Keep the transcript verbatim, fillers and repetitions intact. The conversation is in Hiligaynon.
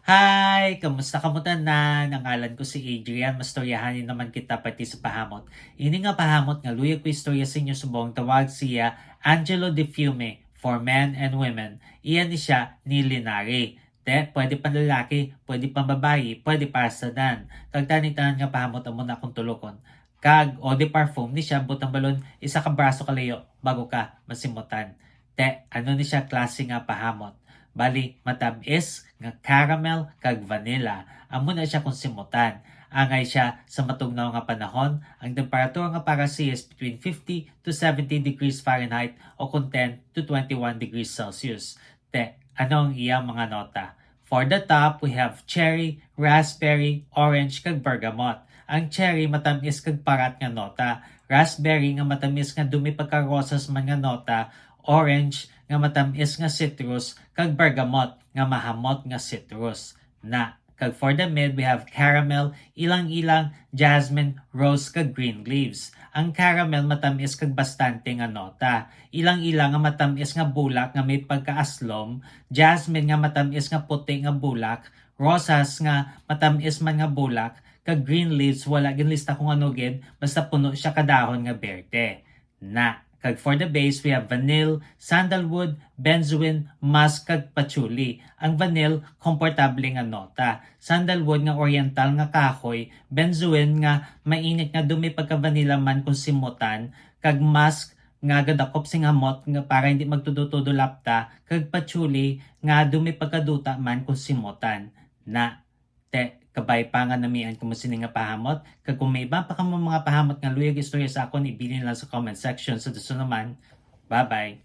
Hi! Kamusta kamo tanan? Ang ngalan ko si Adrian. Mastoryahanin naman kita parte sa pahamot. Ini nga pahamot nga luyag ko istorya sa inyo subong tawag siya Angelo de Fiume for men and women. Iya ni siya ni Linari. Te, pwede pang lalaki, pwede pang babayi, pwede para sa tanan. Kag tani tanan nga pahamot amo na akong tulokon. Kag eau de parfum ni siya, butang balon, isa ka braso kalayo bago ka masimutan. Te, ano ni siya klase nga pahamot? Bali, matam-is nga caramel kag vanilla. Amo na siya kung simutan. Angay siya sa matugnaw nga panahon, ang temperatura nga para siya is between fifty to seventy degrees Fahrenheit o kung ten to twenty-one degrees Celsius. Te, ano ang iyang mga nota? For the top, we have cherry, raspberry, orange, kag bergamot. Ang cherry matam-is kag parat nga nota, raspberry nga matam-is nga dumi pagka rosas man nga nota, orange nga matam-is nga citrus, kag bergamot nga mahamot nga citrus. Na, kag for the mid, we have caramel, ilang-ilang, jasmine, rose, kag green leaves. Ang caramel matam-is kag bastante nga nota. Ilang-ilang nga matam-is nga bulak nga may pagkaaslom, jasmine nga matam-is nga puti nga bulak, rosas nga matam-is man nga bulak, kag green leaves, wala ginlista kung ano gid, basta puno siya ka dahon nga berde. Na, kag for the base, we have vanille, sandalwood, benzoin, musk, kag patchouli. Ang vanille, komportable nga nota. Sandalwood nga oriental nga kahoy, benzoin nga mainit nga dumi pagka vanilla man kung simutan, kag musk nga gadakop sing hamot nga para hindi magtudo-tudo lapta, kag patchouli nga dumi pagkaduta man kung simutan. Na, te, kabay pa nga namian kamo sini nga pahamot, kag kung may iban pa kamo mga pahamot nga luyag istorya sa akon, ibilin lang sa comment section. Sa dason naman, bye-bye.